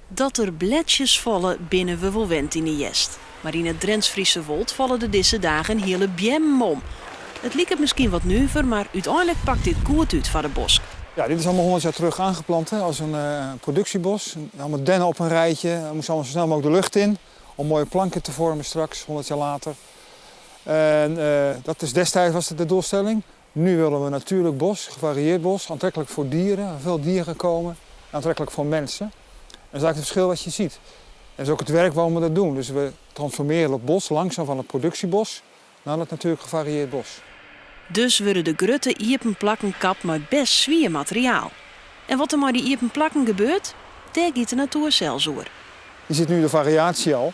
Dat der bledsjes falle, binne we wol wend yn de hjerst. Mar yn it Drents-Friese Wold falle der dizze dagen hiele beammen om. It liket miskien wat nuver, mar úteinlik pakt dit goed út foar de bosk. Ja, dit is allemaal 100 jaar terug aangeplant, hè, als een productiebos. Allemaal dennen op een rijtje. Dat moest allemaal zo snel mogelijk de lucht in om mooie planken te vormen straks, 100 jaar later. En dat is destijds was het de doelstelling. Nu willen we natuurlijk bos, gevarieerd bos, aantrekkelijk voor dieren, veel dieren komen, aantrekkelijk voor mensen. En dat is eigenlijk het verschil wat je ziet. En dat is ook het werk waarom we dat doen. Dus we transformeren het bos langzaam van het productiebos naar het natuurlijk gevarieerd bos. Dus wurde de grutte iepen plakken kapt mei best swier materiaal. En wat der mei dy iepen plakken gebeurt, dêr giet de natoer sels oer. Je ziet nu de variatie al.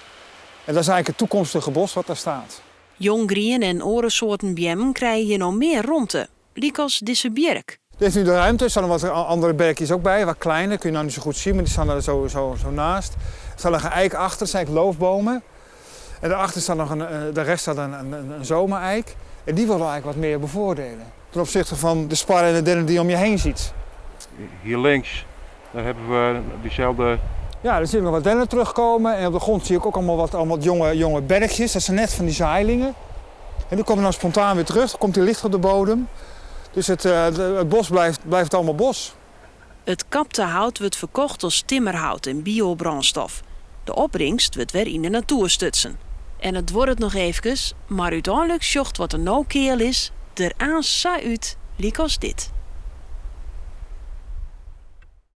En dat is eigenlijk het toekomstige bos wat daar staat. Jong grien en oare soarten beammen krije hjir no mear romte, lykas dizze bjirk. Dit heeft nu de ruimte, er staan nog wat andere berkjes ook bij, wat kleiner, kun je nou niet zo goed zien, maar die staan er zo naast. Er staat nog een eik achter, dat zijn eigenlijk loofbomen. En daarachter staat nog een, de rest staat een zomereik. En die willen we eigenlijk wat meer bevoordelen. Ten opzichte van de sparren en de dennen die je om je heen ziet. Hier links, daar hebben we diezelfde... Ja, er zien we nog wat dennen terugkomen. En op de grond zie ik ook allemaal wat allemaal jonge berkjes. Dat zijn net van die zaailingen. En die komen nou spontaan weer terug. Dan komt die licht op de bodem. Dus het bos blijft allemaal bos. It kapte hout wurdt ferkocht as timmerhout en biobrânstof. De opbringst wurdt wer yn de natoer stutsen. En it duorret noch eefkes, mar úteinlik sjocht wat der no keal is der aanst sa út lykas dit.